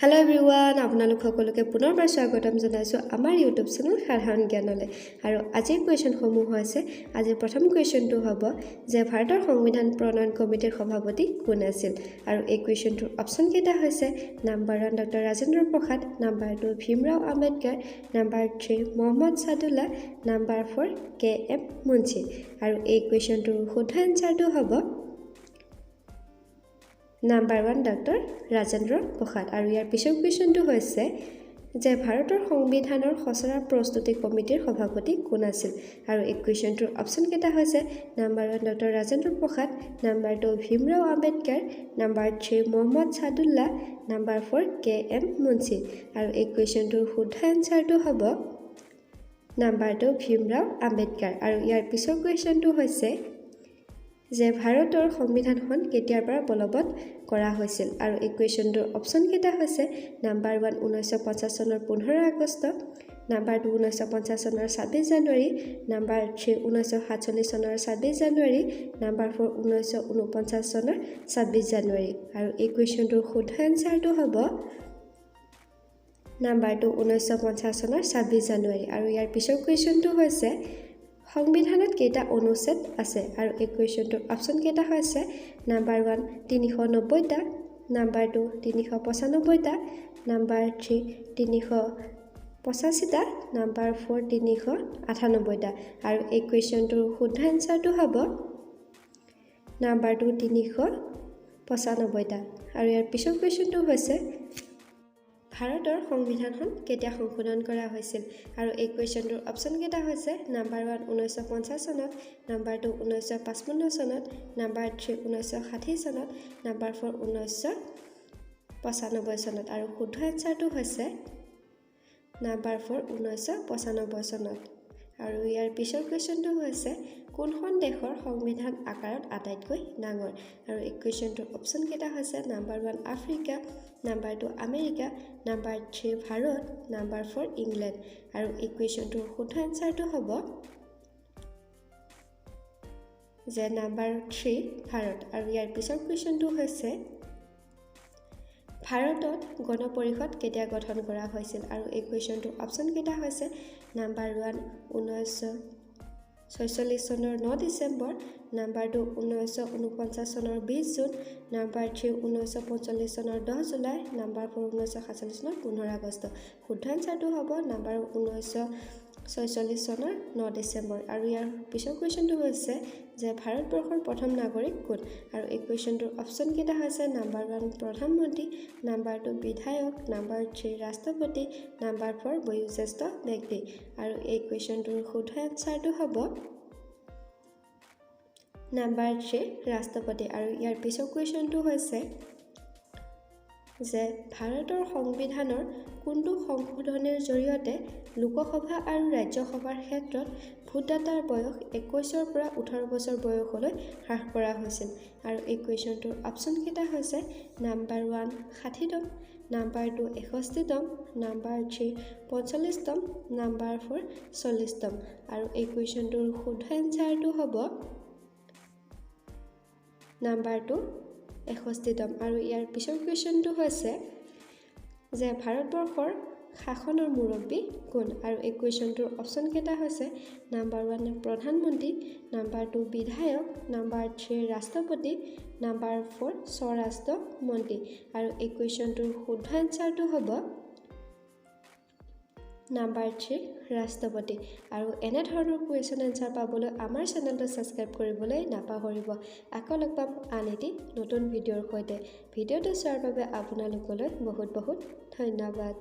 Hello' everyone, আপোনালোক সকলোকে পুনৰবাৰ স্বাগতম জনাইছোঁ আমাৰ ইউটিউব চেনেল সাধাৰণ জ্ঞানলৈ। আৰু আজিৰ কুৱেশ্যনসমূহ হৈছে, আজিৰ প্ৰথম কুৱেশ্যনটো হ'ব যে ভাৰতৰ সংবিধান প্ৰণয়ন কমিটিৰ সভাপতি কোন আছিল? আৰু এই কুৱেশ্যনটোৰ অপশ্যনকেইটা হৈছে number 1 doctor Rajendra Prasad, number 2 Bhimrao Ambedkar, number 3 Mohammad Saadulla, number 4 K M Munshi. আৰু এই কুৱেশ্যনটোৰ শুদ্ধ এনচাৰটো হ'ব নাম্বাৰ 1 ডক্টৰ ৰাজেন্দ্ৰ প্ৰসাদ। আৰু ইয়াৰ পিছৰ কুৱেশ্যনটো হৈছে যে ভাৰতৰ সংবিধানৰ খচৰা প্ৰস্তুতি কমিটিৰ সভাপতি কোন আছিল? আৰু এই কুৱেশ্যনটোৰ অপশ্যনকেইটা হৈছে number 1 doctor Rajendra Prasad, number 2 Bhimrao Ambedkar, number 3 Mohammad Saadulla, number 4 K M Munshi. আৰু এই কুৱেশ্যনটোৰ শুদ্ধ এনচাৰটো হ'ব নাম্বাৰ 2 ভীমৰাও আম্বেদকাৰ। আৰু ইয়াৰ পিছৰ কুৱেশ্যনটো হৈছে যে ভাৰতৰ সংবিধানখন কেতিয়াৰ পৰা বলবৎ কৰা হৈছিল? আৰু এই কুৱেশ্যনটোৰ অপশ্যনকেইটা হৈছে নাম্বাৰ 1 1950 চনৰ 15 আগষ্ট, নাম্বাৰ 2 1950 চনৰ 26 জানুৱাৰী, নাম্বাৰ 3 1947 চনৰ 26 জানুৱাৰী, নাম্বাৰ 4 1949 চনৰ 26 জানুৱাৰী। আৰু এই কুৱেশ্যনটোৰ শুদ্ধ এনচাৰটো হ'ব নাম্বাৰ 2 1950 চনৰ 26 জানুৱাৰী। আৰু ইয়াৰ পিছৰ কুৱেশ্যনটো হৈছে সংবিধানত কেইটা অনুচ্ছেদ আছে? আৰু এই কুৱেশ্যনটোৰ অপশ্যনকেইটা হৈছে নাম্বাৰ 1 390টা, নাম্বাৰ 2 395টা, নাম্বাৰ 3 385টা, নাম্বাৰ 4 398টা। আৰু এই কুৱেশ্যনটোৰ শুদ্ধ এনচাৰটো হ'ব নাম্বাৰ 2 395টা। আৰু ইয়াৰ পিছৰ কুৱেশ্যনটো হৈছে ভাৰতৰ সংবিধানখন কেতিয়া সংশোধন কৰা হৈছিল? আৰু এই কুৱেশ্যনটোৰ অপশ্যনকেইটা হৈছে নাম্বাৰ 1 1950 চনত, নাম্বাৰ 2 1955 চনত, নাম্বাৰ 3 1960 চনত, নাম্বাৰ 4 1995 চনত। আৰু শুদ্ধ এনচাৰটো হৈছে নাম্বাৰ 4 1995 চনত। আৰু ইয়াৰ পিছৰ কুৱেশ্যনটো হৈছে কোনখন দেশৰ সংবিধান আকাৰত আটাইতকৈ ডাঙৰ? আৰু এই কুৱেশ্যনটোৰ অপশ্যনকেইটা হৈছে number 1 Africa, number 2 America, number 3 Bharat, number 4 England. আৰু এই কুৱেশ্যনটোৰ শুদ্ধ এনচাৰটো হ'ব যে নাম্বাৰ 3 ভাৰত। আৰু ইয়াৰ পিছৰ কুৱেশ্যনটো হৈছে ভাৰতত গণ পৰিষদ কেতিয়া গঠন কৰা হৈছিল? আৰু এই কুৱেশ্যনটোৰ অপশ্যনকেইটা হৈছে নাম্বাৰ 1 1946 চনৰ 9 ডিচেম্বৰ, নাম্বাৰ 2 1949 চনৰ 20 জুন, নাম্বাৰ 3 1945 চনৰ 10 জুলাই, নাম্বাৰ 4 1947 চনৰ 15 আগষ্ট। শুদ্ধ এনচাৰটো হ'ব নাম্বাৰ 1946 চনৰ 9 ডিচেম্বৰ। আৰু ইয়াৰ পিছৰ কুৱেশ্যনটো হৈছে যে ভাৰতবৰ্ষৰ প্ৰথম নাগৰিক কোন? আৰু এই কুৱেশ্যনটোৰ অপশ্যনকেইটা হৈছে নাম্বাৰ 1 প্ৰধানমন্ত্ৰী, নাম্বাৰ 2 বিধায়ক, নাম্বাৰ 3 ৰাষ্ট্ৰপতি, নাম্বাৰ 4 বয়োজ্যেষ্ঠ ব্যক্তি। আৰু এই কুৱেশ্যনটোৰ শুদ্ধ এনচাৰটো হ'ব নাম্বাৰ 3 ৰাষ্ট্ৰপতি। আৰু ইয়াৰ পিছৰ কুৱেশ্যনটো হৈছে যে ভাৰতৰ সংবিধানৰ কোনটো সংশোধনীৰ জৰিয়তে লোকসভা আৰু ৰাজ্যসভাৰ ক্ষেত্ৰত ভোটদাতাৰ বয়স 21ৰ পৰা 18 বছৰ বয়সলৈ হ্ৰাস কৰা হৈছিল? আৰু এই কুৱেশ্যনটোৰ অপশ্যনকেইটা হৈছে নাম্বাৰ 1 60তম, নাম্বাৰ 2 61তম, নাম্বাৰ 3 45তম, নাম্বাৰ 4 40তম। আৰু এই কুৱেশ্যনটোৰ শুদ্ধ এনচাৰটো হ'ব নাম্বাৰ 2 61তম। আৰু ইয়াৰ পিছৰ কুৱেশ্যনটো হৈছে যে ভাৰতবৰ্ষৰ শাসনৰ মুৰব্বী কোন? আৰু এই কুৱেশ্যনটোৰ অপশ্যনকেইটা হৈছে নাম্বাৰ 1 প্ৰধানমন্ত্ৰী, নাম্বাৰ 2 বিধায়ক, নাম্বাৰ 3 ৰাষ্ট্ৰপতি, নাম্বাৰ 4 স্বৰাষ্ট্ৰ মন্ত্ৰী। আৰু এই কুৱেশ্যনটোৰ শুদ্ধ এনচাৰটো হ'ব নাম্বাৰ 3 ৰাষ্ট্ৰপতি। আৰু এনেধৰণৰ কুৱেশ্যন এনচাৰ পাবলৈ আমাৰ চেনেলটো ছাবস্ক্ৰাইব কৰিবলৈ নাপাহৰিব। আকৌ লগ পাম আন এটি নতুন ভিডিঅ'ৰ সৈতে। ভিডিঅ'টো চোৱাৰ বাবে আপোনালোকলৈ বহুত বহুত ধন্যবাদ।